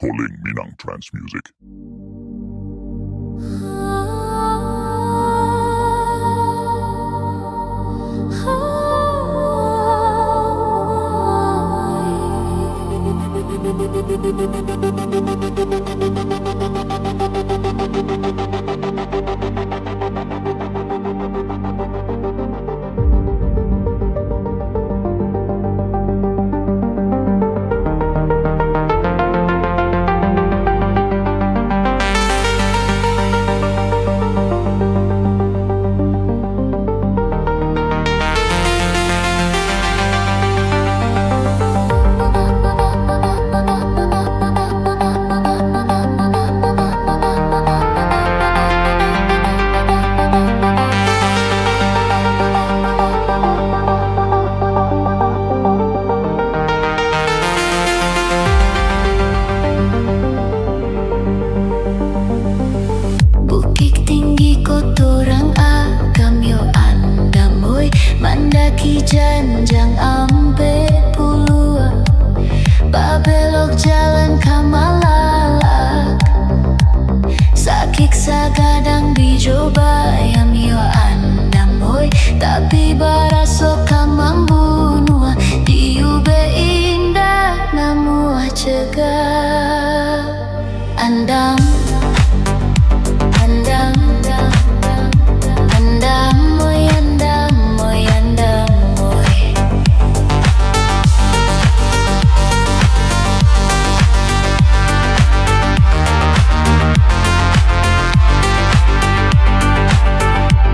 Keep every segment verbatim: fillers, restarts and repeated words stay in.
Holeng Minang Trans Music. Bukik Tinggi ko torang agam yo andam oi, mandaki janjang ampek puluah, babelok jalan ka malalak. Sakik sagadang bijo bayam yo andam oi, tapi baraso ka mambunuah, diubek indak namuah cegah. Andam, andam, andam, oi, andam, oi, andam, oi.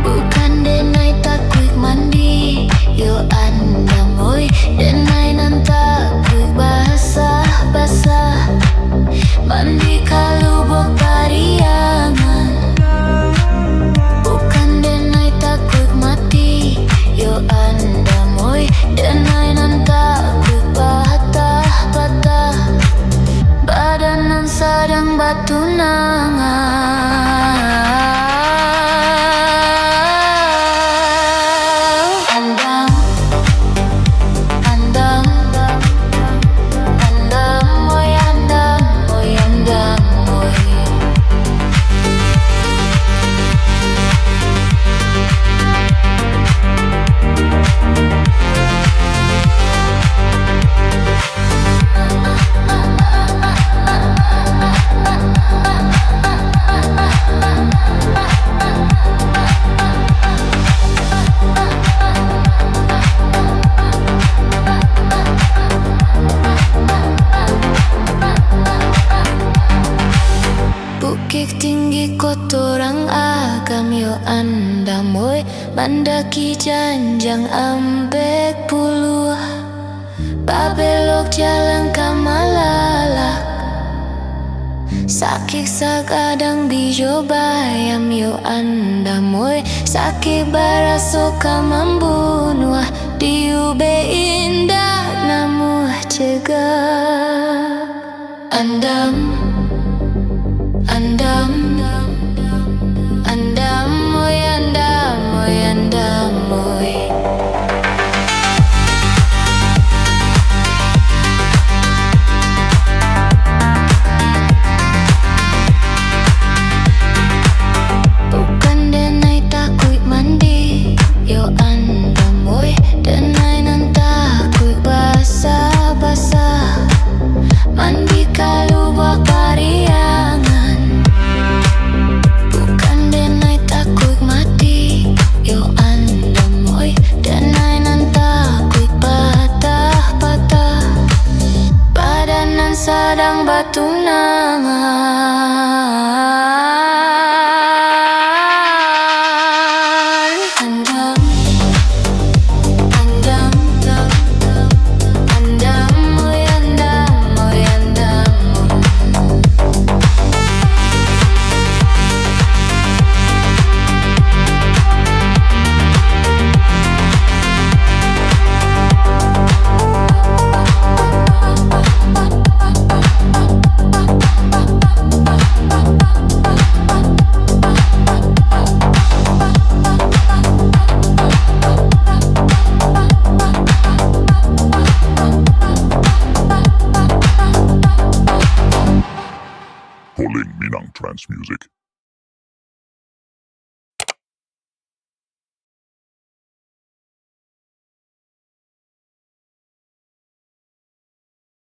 Bukan denai takuik mandi, yo andam oi, denai nan takuik basah-basah. Mandi ka lubuak Pariangan. Bukan denai takuik mati, yo andam oi, denai nan takuik patah-patah. Badan nan sadang batunangan. Andam, andam, andam, oi, andam, oi, andam, oi. Bukik Tinggi ko torang agam yo andam oi, mandaki janjang ampek puluah. Babelok jalan ka malalak. Sakik sagadang bijo bayam yo andam oi, sakik baraso ka mambunuah, diubek indak namuah cegah. Andam, andam, andam, oi, andam, oi, andam, oi. Bukan denai takuik mandi, yo andam oi, denai nan takuik basah-basah. Mandi ka lubuak Pariangan. Bukan denai takuik mati, yo andam oi, denai nan takuik patah-patah. Badan nan sadang batunangan. Andam, andam, andam, oi, andam, oi, andam, oi. Polling Minang Trans Music.